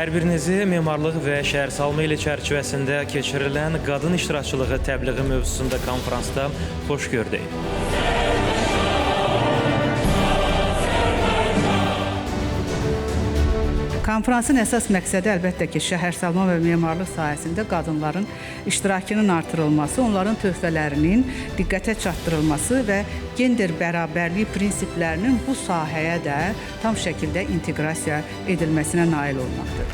Hər birinizi memarlıq və şəhərsalma ili çərçivəsində keçirilən qadın iştirakçılığı təbliği mövzusunda konfransda xoş gördük. Konfransın əsas məqsədi əlbəttə ki, şəhərsalma və memarlıq sahəsində qadınların iştirakının artırılması, onların töhfələrinin diqqətə çatdırılması və gender bərabərliyi prinsiplərinin bu sahəyə də tam şəkildə inteqrasiya edilməsinə nail olmaqdır.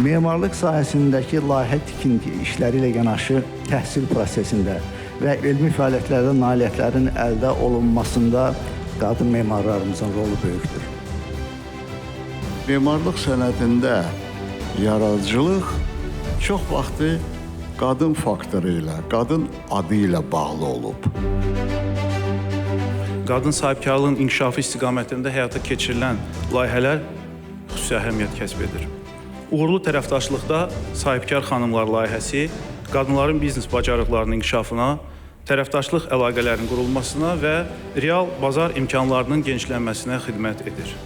Memarlıq sahəsindəki layihə tikinti işləri ilə yanaşı təhsil prosesində və elmi fəaliyyətlərdə nailiyyətlərin əldə olunmasında qadın memarlarımızın rolu böyükdür. Memarlıq sənətində yaradıcılıq çox vaxtı qadın faktoru ilə, qadın adı ilə bağlı olub. Qadın sahibkarlığın inkişafı istiqamətində həyata keçirilən layihələr xüsusi əhəmiyyət kəsb edir. Uğurlu tərəfdaşlıqda sahibkar xanımlar layihəsi qadınların biznes bacarıqlarının inkişafına, tərəfdaşlıq əlaqələrinin qurulmasına və real bazar imkanlarının genişlənməsinə xidmət edir.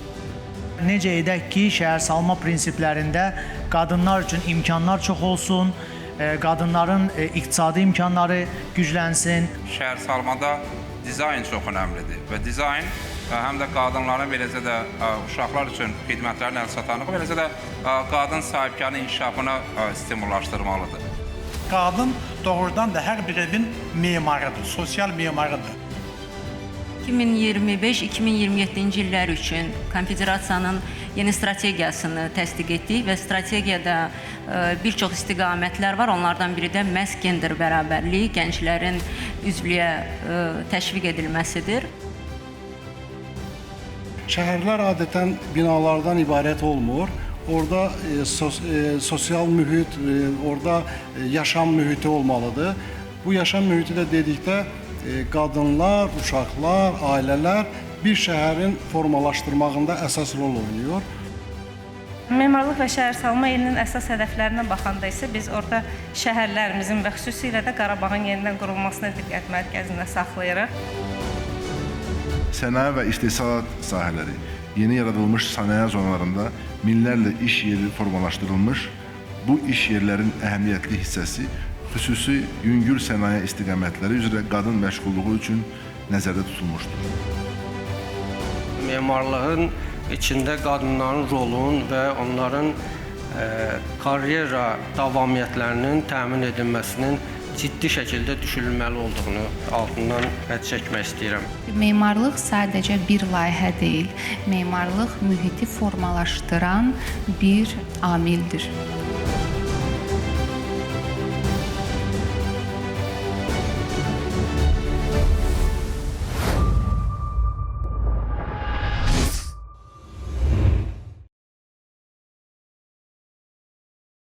Necə edək ki, şəhərsalma prinsiplərində qadınlar üçün imkanlar çox olsun, qadınların iqtisadi imkanları güclənsin. Şəhərsalmada dizayn çox önəmlidir və dizayn həm də qadınların, eləcə də uşaqlar üçün xidmətlərin əlçatanlığı, eləcə də qadın sahibkarının inkişafını stimullaşdırmalıdır. Qadın doğrudan da hər bir evin memarıdır, sosial memarıdır. 2025-2027-ci illər üçün Konfederasiyanın yeni strategiyasını təsdiq etdik və strategiyada bir çox istiqamətlər var. Onlardan biri də məhz gender bərabərliyi, gənclərin üzvlüyə təşviq edilməsidir. Şəhərlər adətən binalardan ibarət olmur. Orada sosial mühit, orada yaşam mühiti olmalıdır. Bu yaşam mühiti də dedikdə qadınlar, uşaqlar, ailələr bir şəhərin formalaşdırmağında əsas rol oynayır. Memarlıq və şəhərsalma ilinin əsas hədəflərinə baxanda isə biz orada şəhərlərimizin və xüsusilə də Qarabağın yenidən qurulmasını diqqət mərkəzində saxlayırıq. Sənaye və istehsalat sahələri, yeni yaradılmış sənaye zonalarında minlərlə iş yeri formalaşdırılmış, bu iş yerlərin əhəmiyyətli hissəsi xüsusi yüngül sənaye istiqamətləri üzrə qadın məşğulluğu üçün nəzərdə tutulmuşdur. Memarlığın içində qadınların rolunun və onların karyera davamiyyətlərinin təmin edilməsinin ciddi şəkildə düşünülməli olduğunu altından xətt çəkmək istəyirəm. Memarlıq sadəcə bir layihə deyil, memarlıq mühiti formalaşdıran bir amildir.